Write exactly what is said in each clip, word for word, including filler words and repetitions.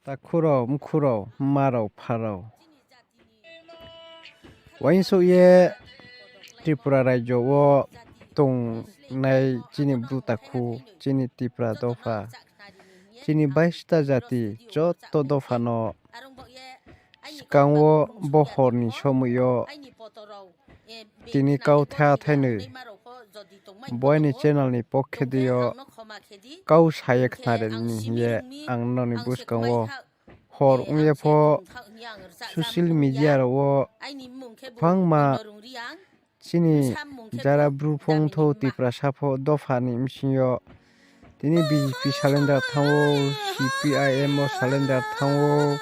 Takhu rao, mkhu rao, mma rao, mpha rao. Uaingsouh ye Tripura raijo wo tongnai chini bru takhu, chini Tipra dopha, chini bais ta jati joto dopha no skang wo bo hor ni somoi yo tini kau tha thainoi bo aini channel ni pokhe dei yo kau sa ye khnari ni hing ye ang nrao ni buskang wo hor ong ye pho social media rao wo bangma chini jara bru pho ongthou, Tiprasa pho dopha ni bsing yo tini B J P surrender thanng ou, C P I M wo surrender thanng ou,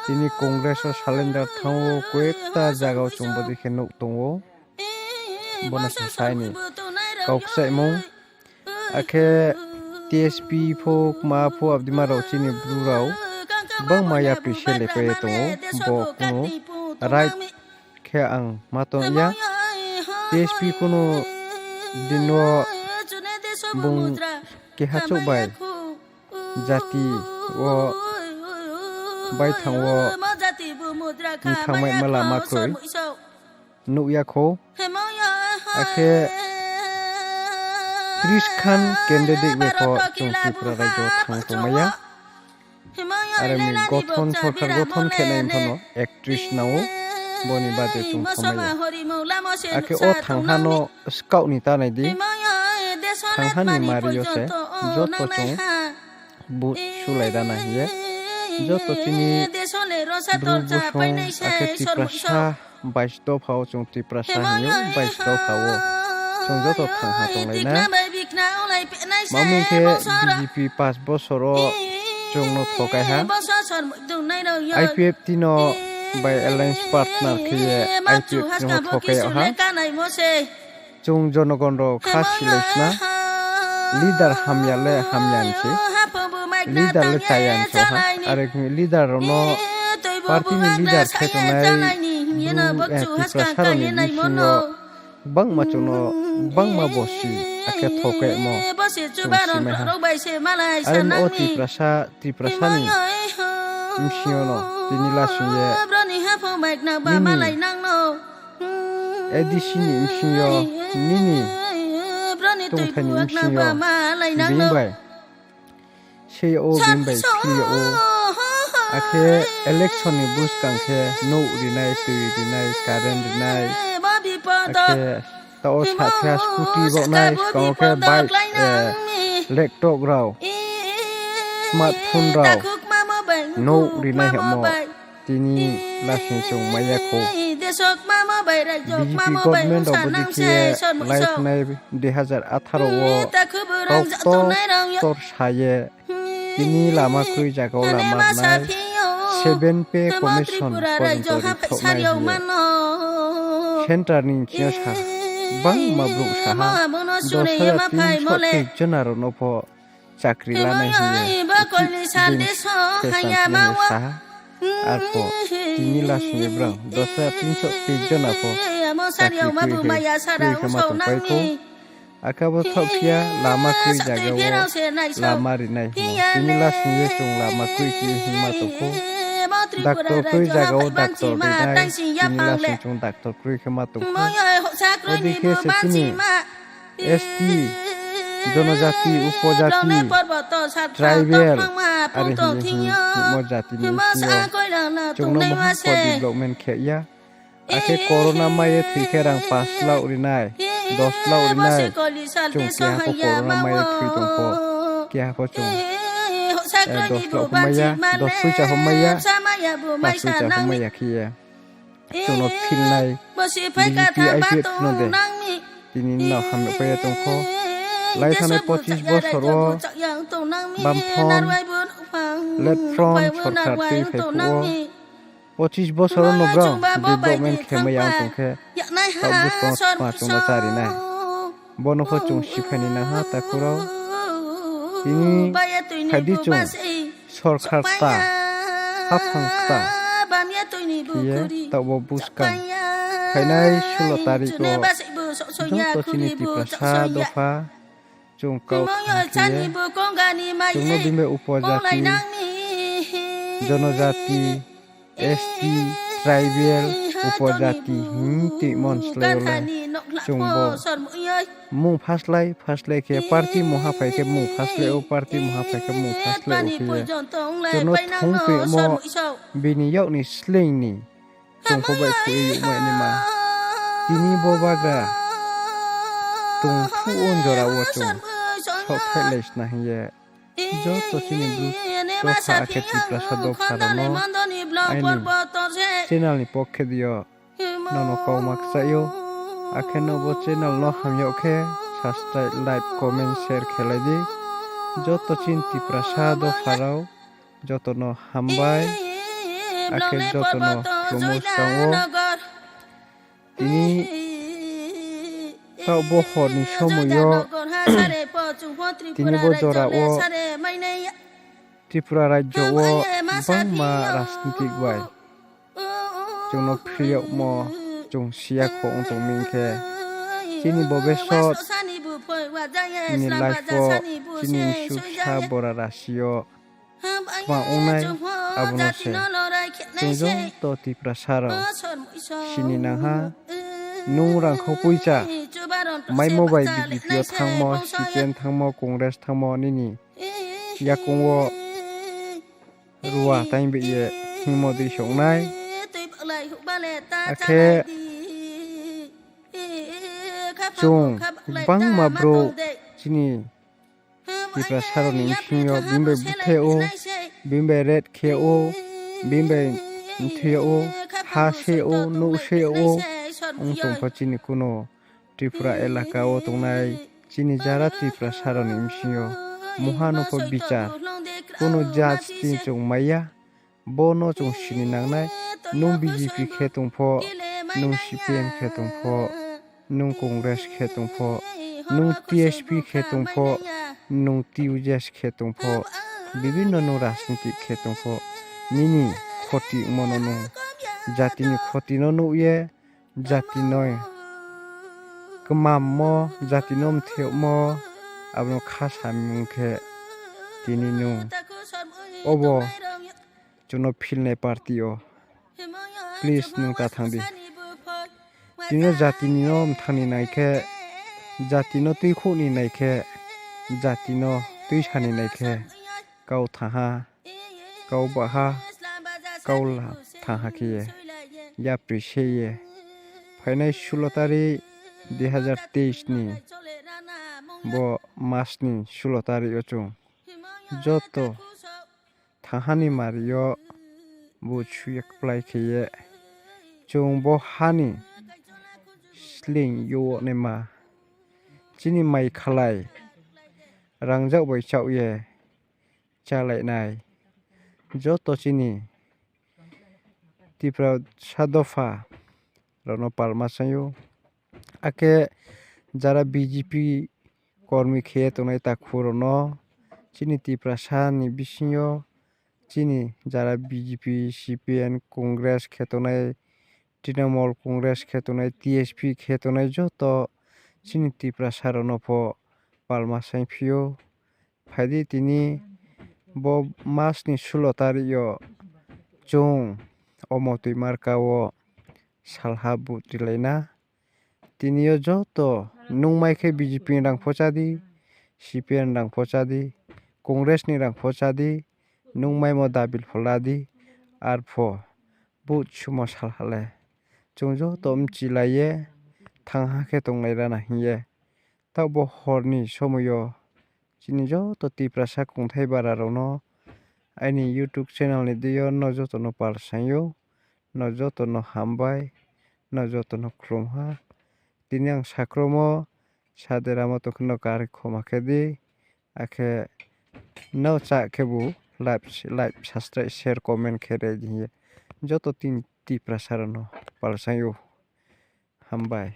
tini Congress wo surrender thanng ou, koyekta zaga wo chung bodei khe nuh tong ou. Bo no se sa aini kau kchaihmung. Akhe T S P pho, kma pho, abdima rao chini bru rao bangma yapri se lepai ye tong ou. Bo kunu right khe ang ma tong ya. T S P kunu din wo bung keha chouh bai jati wo baithang wo mthangmaima lama kroi nuh ya khou. Akhe tris khan candidate bai pho chung Tripura raijo wo thanng tongmai ya. Are mi gothon, sorkar gothon khe nai pho no ektris nang ou, bo ni bade chung thanngmai ya. Akhe o thangha no skaoh ni ta nai di, thangha ni mari yo se joto chung vote sulai ra nai hing ye. Joto chini bru bsong akhe Tiprasa bais dopha wo chung Tiprasa hing ou, bais dopha wo chung joto thangha tonglai na. Mamo hing khe B J P panch bosor wo chung no thokai ha. I P F T no bai alliance partner khe ye I P F T no thokai yag ha. Chung jonogon rao kha silai sna. Leader hamya le hamya ni se. Leader le chaya ni se ha. Are khe leader rao no party ni leader khe tongnai, Tiprasa rao ni bsing yo gbangma chung no, gbangma bosi akhe thokemo chung simai ha. Are mi o Tiprasa, Tiprasa ni bsing yo no tini lasing ye nini A D C ni bsing yo, nini tongthai ni bsing yo, being bai se yag ou, being bai phil yag ou. Akhe election ni buskang khe nouh rinai, tui rinai, current rinai, akhe taoh wo sakha scooty baohnai, skang wo khe bike, laptop rao, smartphone rao nouh rinai hingmo tini lasing chung mai ya khou. B J P government rao bodei khe ye lai thanai dui hazar atharo wo kau ktor ktor sa ye tini lama kroi zaga wo lama rinai, seven pay commission porjonto ri thaoh nai hing ye. Centre ni ching yo sa, gbangma brouh sa ha, dos hajar tinso tris jona rao no pho chakri lanai hing ye, uchih din khe samphai ye sa ha. Arphuh tini lasing ye brao dos hajar tinso tris jona pho chakri kroi khe, kroi khe ma tongpai khou. Akhe abo thaoh phi ya, lama kroi zaga wo lama rinai hingmo. Tini lasing ye chung lama kroi khe hingma tong khou. Doctor kroi zaga wo doctor rinai, tini lasing chung doctor kroi khe ma tong khou. Bodei khe se chini S T, jonojati, upojati, tribal, are hing ye hingmo jati ni bsing yo chung no maha pho development khe ya. Akhe corona mai ye thoi khe rang panch lakh rinai, dos lakh rinai, chung keha pho corona mai ye thoi tong pho, keha pho chung dos lakh pho mai ya, dos poicha pho mai ya, panch poicha pho mai ya khe ye chung no philnai B J P I P F no de tini no hamyagpai ye tong pho. Lai thanai pochis bosor wo Bamfront, Leftfront sorkar tuiphai phuh wo pochis bosor wo no brao development khe mai ya ong tong khe, taoh buskang wo tma chung no chári nai. Bo no pho chung siphai ni nang ha takhu rao. Tini phai di chung sorkar kta, haphang kta khe ye taoh bo buskang phainai sulo tarik wo joto chini Tiprasa dopha chung kau kha khe ye chung no bini bai upojati jonojati, S T, tribal, upojati hing toimo ni slái yo le chung bo mmung phaslái phaslái khe party mungha phai khe mmung phaslái ou, party mungha phai khe mmung phaslái ou khe ye chung no thung toimo bini yak ni sleing ni chung pho baihkhouh ye youhmai naima. Tini bo bagra tong phuh wo jora wo chung saohthaihlai sna hing ye joto chini Bru dopha akhe Tiprasa dopha rao no aini channel ni pokhe di yo nono kauma kchaih ou. Akhe no bo channel no ham yag khe subscribe, like, comment, share khelai di. Joto chini Tiprasa dopha rao joto no hambai, akhe joto no khlumo skang ou. Tini taoh bo hor ni somoi yo, tini bo jora wo Tripura rajyo wo bangma rajnitik bai chung no phri yagmo chung si ya kho ong tong mi khe, chini bobisot ni life wo, chini msu bsa bora rasi yo tma ong nai, abo no se chung joto Tiprasa rao sini nang ha. Nung rangkhau poicha maimo bai B J P yo thanngmo, C P M thanngmo, Congress thanngmo, nini yakoung wo rua taing bai ye hingmo dei se ong nai. Akhe chung bangma brouh chini Tiprasa rao ni bsing yo bini bai búthe ou, bini bai rape khe ou, bini bai mthoi yag ou, ha se ou, nouh se ou, ong tong pho chini kuno Tripura elaka wo tongnai chini jara Tiprasa rao ni bsing yo mungha no pho bichar kuno judge tini chung mai ya. Bo no chung sini nang nai, nung B J P khe tong pho, nung C P M khe tong pho, nung Congress khe tong pho, nung T S P khe tong pho, nung T U J S khe tong pho, bibhinno nung rajnitik khe tong pho, nini khoti ongmo no nung jati ni khoti no nuh ye, jati no kmammo, jati no mthe yagmo, abo no kha samung khe tini nung obo chung no philnai party yo, please nung ta thanng di. Tini yo jati ni no mthang ni nai khe, jati no tuikhouh ni nai khe, jati no tuisa ni nai khe, kau thanng ha, kau ba ha, kau la thanng ha khe ye, yapri se ye. Phainai sulo tarik dui hazar teis ni bo mas ni sulo tarik yo chung joto thanng ha ni mari yo bu suye kplái khe ye chung bo ha ni sleing yo naima chini mai khalai rangzag bai chaoh ye chálai nai joto chini Tiprasa dopha rao no palma saing ou. Akhe jara B J P kormi khe ye tongnai takhu rao no chini Tiprasa ni bsing yo chini jara B J P, C P M, Congress khe tongnai, Trinamool Congress khe tongnai, T S P khe tongnai joto chini Tiprasa rao no pho palma saingphi ou. Phai di tini bo mas ni sulo tarik yo chung omo tui marka wo salha vote rilai na. Tini yo joto nung mai khe B J P ni rang pho chá di, C P M ni rang pho chá di, Congress ni rang pho chá di, nung maimo dabil pho la di, arpho vote sumo salha le chung joto mchilai ye thanng ha khe tonglai rana hing ye. Taoh bo hor ni somoi yo chini joto Tiprasa kongthai bara rao no aini YouTube channel ni deing yo no joto no pal saing ou, no joto no hambai, no joto no khlum ha. Tini ang sakromo, saderamo tong khe no kari khoma khe di, akhe no chá khebu like, like, subscribe, share, comment khe ri di hing ye joto tin Tiprasa rao no pal saing ou. Hambai.